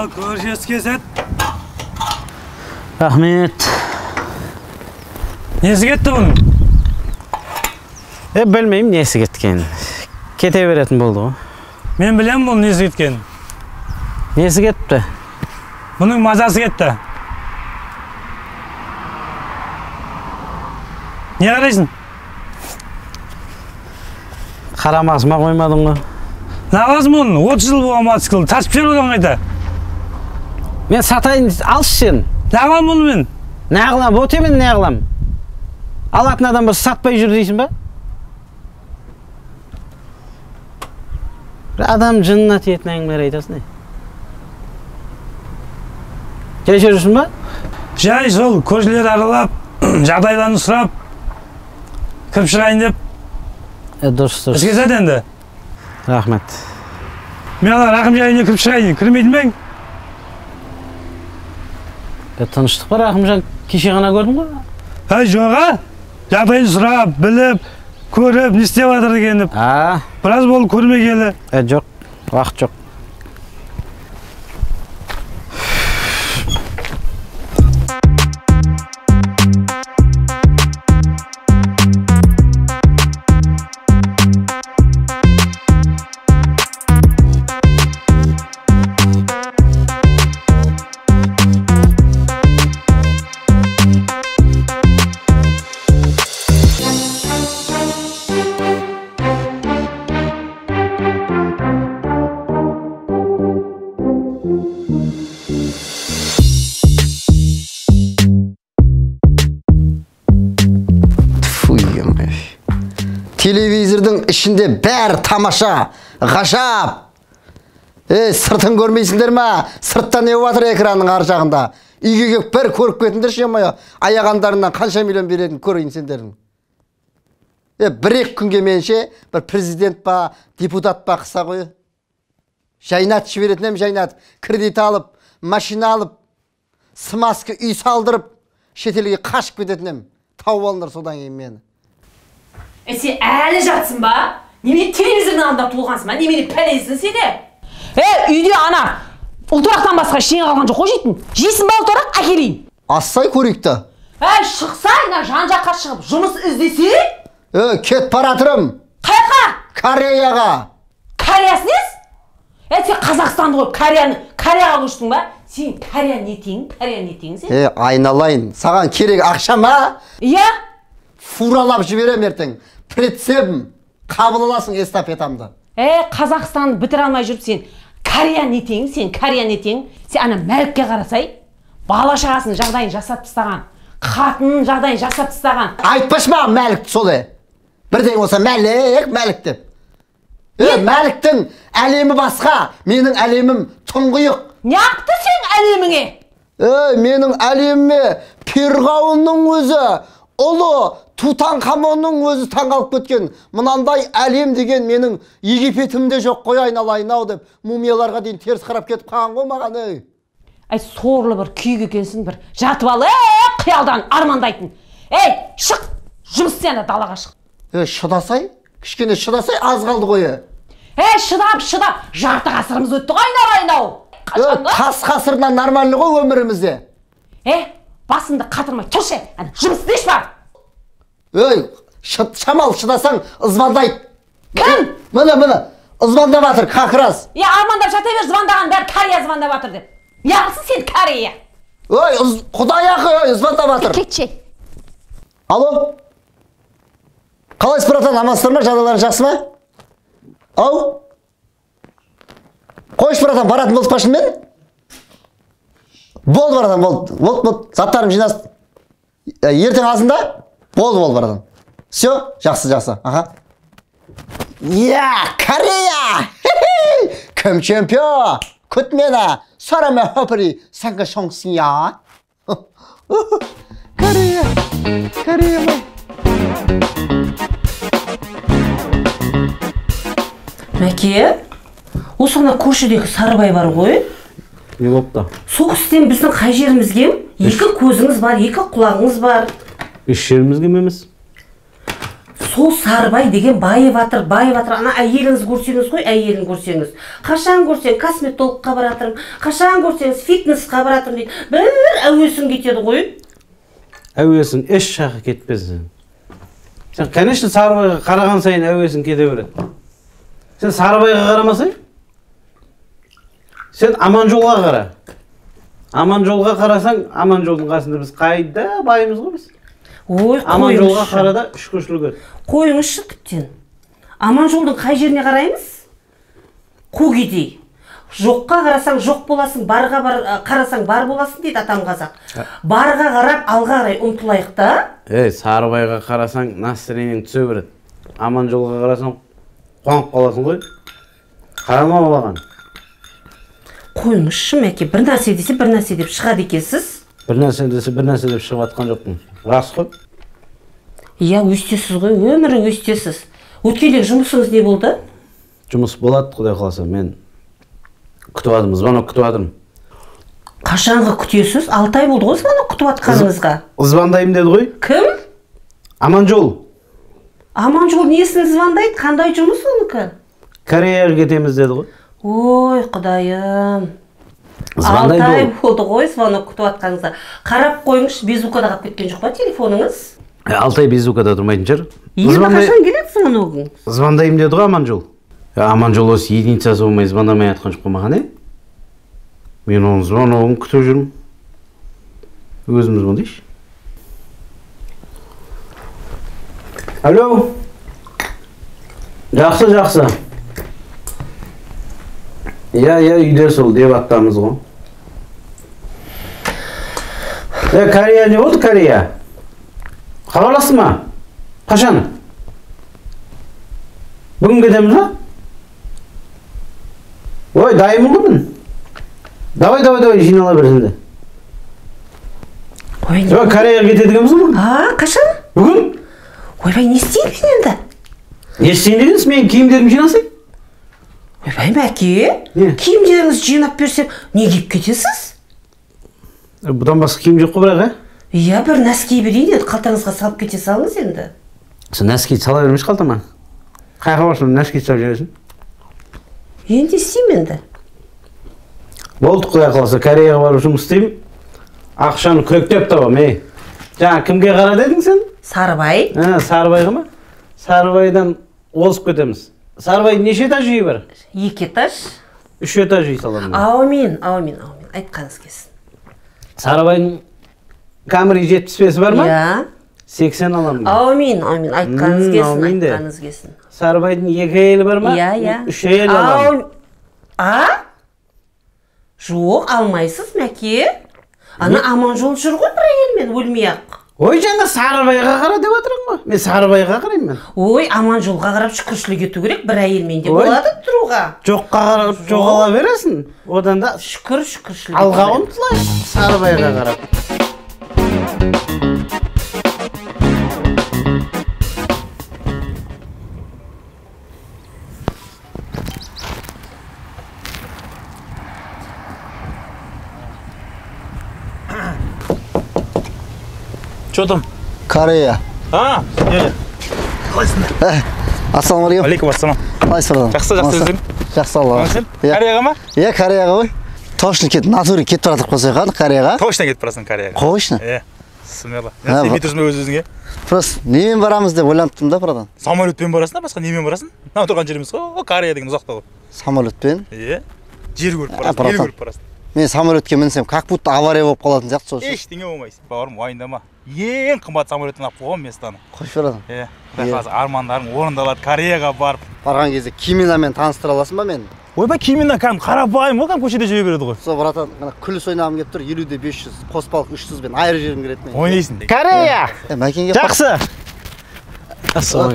Ал, көрші сәт. Рахмет. Несі кетті бұның? Білмеймін несі кеткенін. Кете беретін болды ғой. Мен білемін бұның несі кеткенін. Несі кетті? Бұның мазасы кетті. Не қарайсың? Қарамасыма қоймадың ғой. Нағыз мұның, 30 жыл болған мотоцикл, тасып жер одан қайта. Мен сатайын, алшы сен. Нағылам бұны мен? Нағылам, өте мен нағылам. Алатын адам болса сатпай жүр дейсің ба? Бір адам жынына тиетін әңгімелер айтасың, не? Жай жүрсің ба? Жай сол, көршілер аралап, жағдайларын сұрап, кіріп шығайын деп. Дұрыс, дұрыс. Іске сәт енді. Рахмет. Мен ана Рақымжан үйіне кіріп шығайын, кірмейтін бе ең? Тыныштық бар, Рақымжан кеше ғана көрдім ғой. Әй, жоға, жағдайын сұрап, біліп, көріп, не істеп жатыр екен деп. Біраз болды көрмегелі. Жоқ, уақыт жоқ. Телевизордың ішінде бәрі тамаша, ғажап. Сыртын көрмейсіңдер ма? Сырттан не болып жатыр экранның ар жағында? Үйге келіп бір көріп кетіңдерші, ё-моё, аяғандарынан қанша миллион беретінін көрейін сендердің. Бір-екі күнге менше бір президент па, депутат па қыса ғой. Жайнатып жіберетін ем, жайнатып. Кредит алып, машина алып, смазка үй салдырып, шетелге қашып кететін ем. Тауып алыңдар содан кейін мені. Сен әлі жатсың ба? Немене телевизордың алдында туылғансың ба? Немене пәлесің сен? Үйде ана ұлтарақтан басқа ештеңе қалған жоқ қой жейтін. Жейсің ба ұлтарақ? Әкелейін. Ассай көрейік та. Шықсай, мына жан-жаққа шығып жұмыс іздесе? Кет баратырым. Қаяққа? Кореяға. Кореясы несі? Сен Қазақстанды қойып Кореяға көштің ба? Сен Корея не тең, Корея не тең сен? Айналайын, саған керек ақша ма? Иә. Фуралап жіберем ертең. Прицепім, қабыл аласың эстафетамды. Қазақстанды бітіре алмай жүріп сен Корея не тең, сен Корея не тең. Сен ана Мәлікке қарасай, бала шағасының жағдайын жасап тастаған, қатынның жағдайын жасап тастаған. Айтпашы маған Мәлікті сол. Бірдеңе болса Мәлік, Мәлік деп. Мәліктің әлемі басқа, менің әлемім тұңғиық. Неғыпты сен әлеміңе? Менің әлеміме Перғауынның өзі, ұлы Тутанхамонның өзі таңғалып кеткен. Мынандай әлем деген менің Египетімде жоқ қой айналайын ау деп мумияларға дейін теріс қарап кетіп қалған ғой маған. Әй, сорлы бір күйік екенсің, бір жатып ал, қиялдан армандайтын. Шық, жұмыс істе ана далаға шық. Шыдасай, кішкене шыдасай, аз қалды ғой. Шыдап, шыдап, жарты ғасырымыз өтті ғой айналайын ау. Тас ғасырынан нормальный ғой өмірімізде. Басыңды қатырмай тұршы, ана жұмыс істеші бар. Шамал шыдасаң звондайды. Кім? Міне, міне, звондап жатыр, как раз. Армандап жата бер, звондаған бәрі Корея звондап жатыр деп. Неғылсын сен Корея? Құдай ақы, звондап жатыр. Кетші. Алло? Қалайсыз, братан, амансыздар ма, жағдайларың жақсы ма? Ау? Қойшы, братан, баратын болдық па шынымен? Болды, братан, болды. Болды, болды. Заттарым жинас. Ертең азында? Болды, болды, братан. Все, жақсы, жақсы. Аха. Я, Корея! Кім чемпион? Күт мені. Сарама хопри, санга шоңсын я. Корея, Корея ма? Мәке, осы ана көршідегі Сарыбай бар ғой. Не болыпты? Сол кісіден біздің қай жеріміз кем? Екі көзіңіз бар, екі құлағыңыз бар. Үш жеріміз кем емес. Сол Сарыбай деген байып жатыр, байып жатыр. Ана әйеліңіз көрсеңіз ғой, әйелін көрсеңіз. Қашан көрсең косметологқа баратырмын, қашан көрсеңіз фитнесқа баратырмын дейді. Бір әуесің кетеді ғой. Әуесің еш жаққа кетпесін. Сен, конечно, Сарыбайға қараған сайын әуесің кете береді. Сен Сарыбайға қарамасаң, сен Аманжолға қара. Аманжолға қарасаң, Аманжолдың қасында біз қайда байымыз ғой біз. Ой, Аманжолға қара да шүкіршілік ет. Қойыңызшы тіптен. Аманжолдың қай жеріне қараймыз? Қу кедей. Жоққа қарасаң жоқ боласың, барға қарасаң бар боласың дейді атам қазақ. Барға қарап, алға қарай ұмтылайық та. Ей, Сарыбайға қарасаң настроениең түсе береді. Аманжолға қарасаң қуанып қаласың ғой. Қарама балаған. Қойыңызшы, Мәке, бір нәрсе десе бір нәрсе деп шығады екенсіз. Бір нәрсе десе бір нәрсе деп шығып жатқан жоқпын. Рас қой. Иә, өстесіз ғой, өмірі өстесіз. Өткенде жұмысыңыз не болды? Жұмыс болады, Құдай қаласа. Мен күтіп жатырмын, звонок күтіп жатырмын. Қашанғы күтесіз? 6 ай болды ғой звонок күтіп жатқаныңызға. Звондаймын деді ғой. Кім? Аманжол. Аманжол несін звондайды? Қандай жұмыс оныкі? Кореяға кетеміз деді ғой. Ой, Құдайым. 6 ай болды ғой звонок күтіп жатқаныңызға. Қарап қойыңызшы, безукада қалып кеткен жоқ па телефоныңыз? 6 ай безукада тұрмайтын шығар. Енді қашан келеді звоногың? Звондаймын деді ғой Аманжол. Аманжол осы единицасы болмай звондамай жатқан жоқ қой маған, е? Мен оның звоногын күтіп жүрмін. Өзім звондайшы. Алло. Жақсы, жақсы. Иә, иә, үйде сол деп аттамыз ғой. Корея не болды, Корея? Хабарласты ма? Қашан? Бүгін кетеміз ба? Ой, дайынмын ғой мен. Давай, давай, давай, жинала бер енді. Ой, Кореяға кетеді екенбіз ғой бүгін. А, қашан? Бүгін? Ойбай, не істеймін мен енді? Не істейін дегенсіз, мен киімдерімді жинасай? Ойбай, Мәке, киімдеріңізді жинап берсем, не киіп кетесіз? Бұдан басқа киім жоқ қой бірақ, ә? Иә, бір нәски берейін енді, қалтаңызға салып кете салыңыз енді. Сен нәски сала бермеші қалтама. Қайға барсам нәски салып жібересің? Енді істеймін енді. Болды, Құдай қаласа, Кореяға барып жұмыс істеймін. Ақшаны көктеп табам, ей. Жаңа кімге қара дедің сен? Сарыбай. Сарыбайға ма? Сарыбайдан озып кетеміз. Сарыбайдың неше этаж үйі бар? 2 этаж. 3 этаж үй саламын. Аумин, аумин, аумин. Айтқаныңыз келсін. Сарыбайдың Камри 75 бар ма? Иә. 80 аламын. Аумин, аумин. Айтқаныңыз келсін, айтқаныңыз келсін. Сарыбайдың 2 әйелі бар ма? Иә, иә. 3 әйел аламын. А? Жоқ, алмайсыз, Мәке. Ана Аманжол жүр ғой бір әйелмен, өлмей-ақ. Ой, жаңа Сарыбайға қара деп отырмын ғой. Мен Сарыбайға қараймын мен. Ой, Аманжолға қарап шүкіршілік ету керек, бір әйелмен де болады тұруға. Жоққа қарап жоғала бересің. Одан да шүкір, шүкіршілік. Алға ұмтылайық Сарыбайға қарап. Что там? Корея. А, не. Қалайсыңдар? Ассалаумағалейкум. Алейкум ассалам. Қалайсыздар? Жақсы, жақсы өзің. Жақсы, Алла. Кореяға ма? Иә, Кореяға ғой. Точно кетіп, натуре кетіп бара жатып қалсақ, Кореяға. Точно кетіп барасың Кореяға. Точно? Иә. Смело. Не тұрсың ба өз-өзіңе? Просто немен барамыз деп ойланып тұрмын да, братан. Самолетпен барасың да, басқа немен барасың? Мына тұрған жеріміз ғой, Корея деген ұзақта ғой. Самолетпен? Иә. Жер көріп барасың, ел көріп барасың. Мен самолетке мінсем, как будто авария болып қалатын сияқты сол. Ештеңе болмайсың. Бауырым, уайымдама. Ең қымбат самолеттен алып қойған местаны. Қойшы, братан. Иә. Құдай қаласа, армандарың орындалады, Кореяға барып. Барған кезде Киминамен таныстыра аласың ба мені? Ойбай, Кимина кәдімгі қарапайым ғой, кәдімгі көшеде жүре береді ғой. Сол, братан, мына күліс ойнағым келіп тұр, 50-де 500, қоспалық 300 бен айырып жібергім келеді мен. Ойнайсың. Корея! Мәкеңге Жақсы.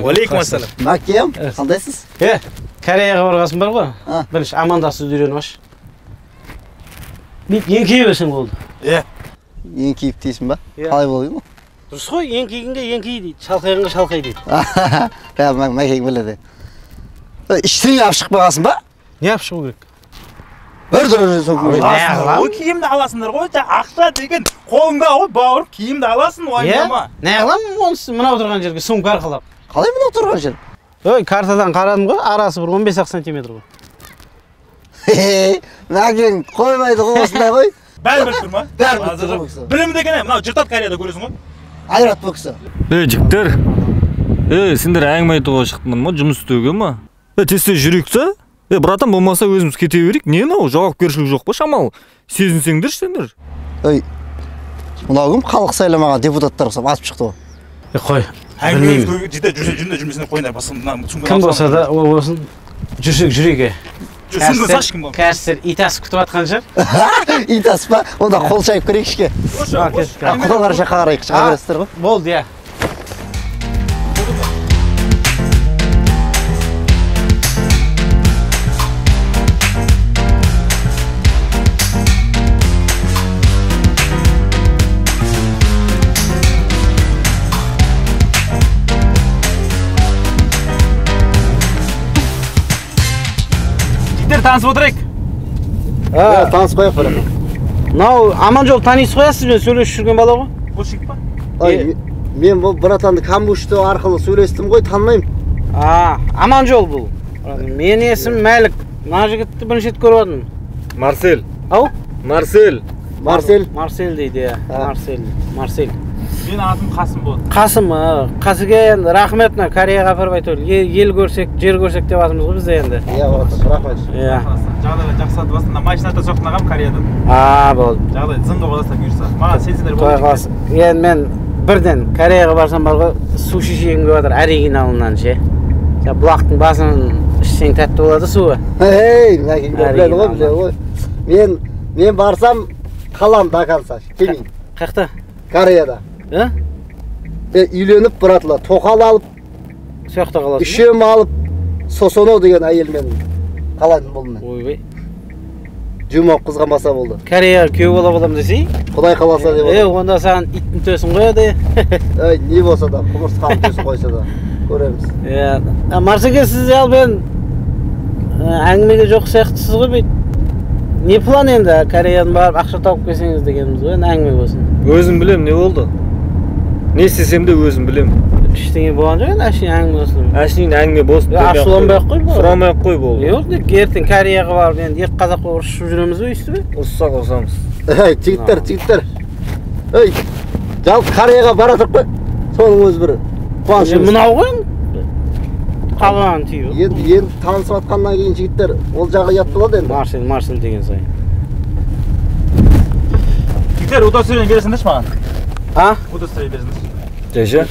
Уалейкум ассалам. Мәкем, қандайсыз? Кореяға барғасын бар ғой. Бірінші амандасуды үйреніп алшы. Бүйтіп еңкейе берсең болды. Иә. Еңкейіп дейсің ба? Қалай болды? Дұрыс қой, еңкейгенге еңкей дейді, шалқайғанға шалқай дейді. Иә, Мәкең біледі. Ештеңе алып шықпағансың ба? Не алып шығу керек? Бір түрлі сол Ой, киімді аласыңдар ғой, ақша деген қолыңда ғой, бауырым, киімді аласың, уайымдама. Не қыламын онысы мынау тұрған жерге сумка арқалап. Қалай мынау тұрған жер? Ой, картадан қарадым ғой, арасы бір 15 сантиметр ғой. Мәкең қоймайды ғой осындай ғой. Бәрі біліп тұр ма? Бәрі біліп тұр бұл кісі. Білімді екен, мынау жыртады Кореяда көресің ғой. Айрат бұл кісі. Ей, жігіттер. Ей, сендер әңгіме айтуға шықтыңдар ма, жұмыс істеуге ма? Ей, тез-тез жүрейік та. Ей, братан, болмаса өзіміз кете берейік. Не мынау, жауапкершілік жоқ па шамалы? Сезінсеңдерші сендер. Ей, мынау кім халық сайламаған депутаттар ұқсап атып шықты ғой. Е, қой. Әңгіме жете жүрсе жүрмесін қойыңдар, басын кім болса да ол болсын. Жүрсек жүрейік. Кәрістер ит асып күтіп жатқан шығар. Ит асып па? Онда қол шайып кірейік ішке. Құдалар жаққа қарайық, шыға бересіздер ғой. Болды, иә. Танысып отырайық. Танысып қояйық бір. Мынау Аманжол танисыз ғой, сізбен сөйлесіп жүрген бала ғой. Бұл жігіт па? Ай, мен бұл братанды камбушты арқылы сөйлестім ғой, танымаймын. Аманжол бұл. Менің есімім Мәлік. Мына жігітті бірінші рет көріп жатырмын. Марсель. Ау? Марсель. Марсель. Марсель дейді, иә. Марсель. Марсель. Менің атым Қасым болады. Қасым, Қасыге енді рахмет, мына Кореяға апарып әйтеуір ел көрсек, жер көрсек деп жатырмыз ғой біз де енді. Иә, братан, рахмет. Иә. Жағдайлар жақсы басында машина да соқтын ағам Кореядан. Болды. Жағдай зыңғы болса бұйырса. Маған сенсеңдер болды. Той қаласы. Енді мен бірден Кореяға барсам бар ғой, суши жегім келіп жатыр, оригиналынан ше. Жаңа бұлақтың басын ішсең тәтті болады суы. Ей, мәкең біледі ғой, біледі ғой. Мен барсам қалам до конца, келмеймін. Қаяқта? Кореяда. Үйленіп бұратыла, тоқал алып, сол жақта қаласың. Үшем алып, Сосоно деген әйелмен қалатын болдым мен. Ойбай. Жума қызғанбаса болды. Кореяға күйеу бола боламын десей? Құдай қаласа деп. Онда саған иттің төсін қояды. Ей, не болса да, құмырсқаның төсін қойса да көреміз. Иә. Марсеке, сіз ал мен әңгімеге жоқ сияқтысыз ғой бейт. Не план енді Кореядан барып ақша тауып келсеңіз дегеніміз ғой, енді әңгіме болсын. Өзім білем не болды. Не істесем де өзім білем. Ештеңе болған жоқ енді, әшейін әңгіме болсын. Әшейін әңгіме болсын. Ашуланбай ақ қой. Сұрамай ақ қой болды. Жоқ, ертең Кореяға барып енді екі қазақ болып ұрысып жүреміз ғой, өйстіп пе? Ұрыссақ ұрысамыз. Ей, жігіттер, жігіттер. Ей, жалпы Кореяға бара тұрып қой. Соның өзі бір қуаныш. Мынау ғой енді. Қалған түйі. Енді танысып жатқаннан кейін жігіттер, ол жағы ұят болады енді. Марсель, Марсель деген сайын. Жігіттер, удостоверение бересіңдерші маған. А? Удостоверение бересіңдерші. Жайша.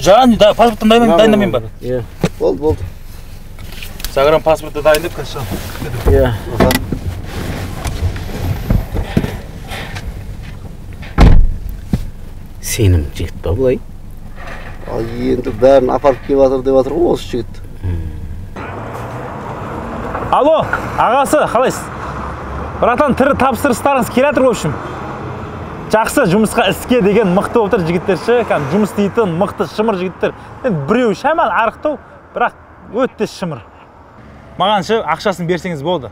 Жан, паспорттан дайындамайын ба? Иә. Болды, болды. Загран паспортты дайындап қазір шығамын. Иә. Сенім жігіт па бұлай? Енді бәрін апарып келіп жатыр деп жатыр ғой осы жігіт. Алло, ағасы, қалайсыз? Братан, тірі тапсырыстарыңыз келе жатыр, в общем. Жақсы, жұмысқа іске деген мықты болып тұр жігіттер ше, кәдімгі жұмыс істейтін мықты шымыр жігіттер. Енді біреу шамал арықтау, бірақ өте шымыр. Маған ше ақшасын берсеңіз болды.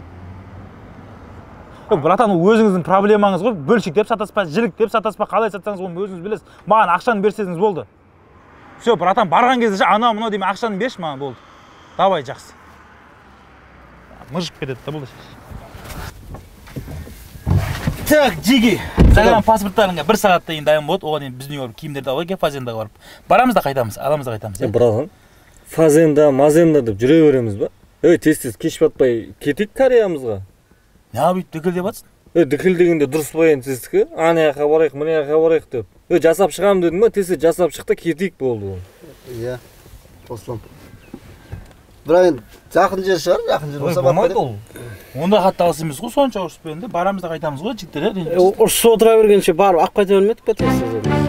Братан, ол өзіңіздің проблемаңыз ғой, бөлшектеп сатасыз ба, жіліктеп сатасыз ба, қалай сатсаңыз оны өзіңіз білесіз. Маған ақшаны берсеңіз болды. Все, братан, барған кезде ше анау мынау деймін, ақшаны берші маған болды. Давай, жақсы. Мыжып кетеді да болды. Так, жиги, загран паспорттарыңа бір сағаттан кейін дайын болады. Оған енді біздің үйге барып киімдерді алып келіп, фазендаға барып. Барамыз да қайтамыз, аламыз да қайтамыз. Братан, фазенда, мазенда деп жүре береміз ба? Ей, тез-тез кеш батпай кетейік Кореямызға. Не бүйтіп дікілдеп жатсың? Ей, дікілдегенде дұрыс па енді сіздікі? Ана жаққа барайық, мына жаққа барайық деп. Ей, жасап шығамын дедің ба? Тез-тез жасап шық та кетейік болды ол. Иә, қосыламын. Бірақ енді жақын жер шығар, жақын жер болса болмайды ол. Онда қатты алыс емес ғой, сонша ұрыспен де барамыз да қайтамыз ғой, жігіттер. Ұрысып отыра бергенше барып ақ қайта бермедік пе тез-тез?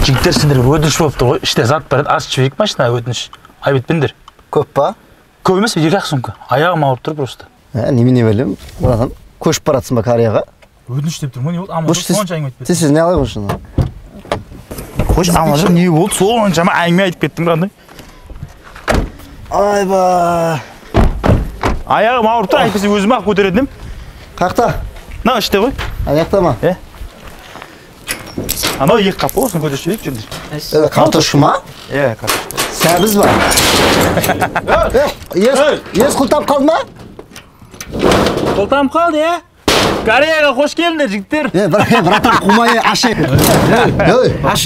Жігіттер, сендер өтініш болып тұр ғой, іште зат бар еді, ашып жіберейік машина, өтініш. Айып етпеңдер. Көп па? Көп емес, екі-ақ сумка. Аяғым ауырып тұр просто. Немене білем, братан, көшіп баратсың ба Кореяға? Өтініш деп тұрмын, не болды? Аманжол сонша әңгіме айтып кетті. Тез не алайық осыны? Қойшы, Аманжол не болды? Соншама әңгіме айтып кеттің қандай? Айба. Аяғым ауырып тұр, әйтпесе өзім-ақ көтеретін едім. Қақта? Мынау іште ғой. Аяқта ма? Е. Анау екі қап қой, осыны көтеріп жіберейік жүріңдер. Картошка ма? Е, картошка. Сәбіз ба? Ес құлтап қалды ма? Құлтап қалды, е? Кореяға қош келдіңдер, жігіттер. Братан, қумай, аш. Аш.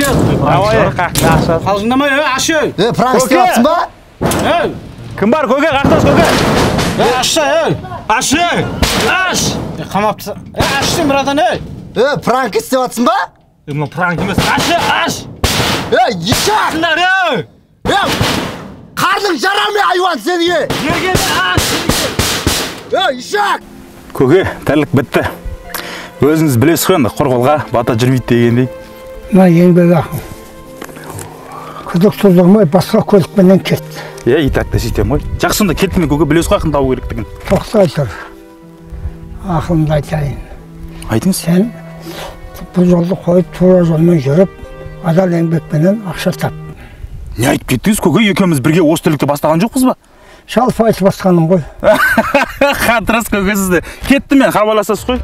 Қалжыңдамай, аш. Пранк істеп жатсың ба? Кім бар, көке, қақтас, көке? Ашса, аш. Аш. Қамапты. Аштым, братан, ей. Пранк істеп жатсың ба? Мынау пранк емес. Аш, аш. Ешак! Қарның жарамай, айуан сені! Ергелі, аш! Ешак! Көке, тірлік бітті. Өзіңіз білесіз ғой енді, құр қолға бата жүрмейді дегендей. Мына еңбек ақым. Күдік тудырмай басқа көлікпенен кет. Е, итак та сөйтем ғой. Жақсы сонда кеттім мен, көке, білесіз ғой ақын табу керектігін. Тоқтай тұр. Ақылымды айтайын. Айтыңыз. Сен бұл жолды қойып, тура жолмен жүріп, адал еңбекпенен ақша тап. Не айтып кеттіңіз, көке, екеуміз бірге осы тірлікті бастаған жоқпыз ба? Жалпы айтып басқаным ғой. Қатырас көке сізді. Кеттім мен, хабарласасыз ғой.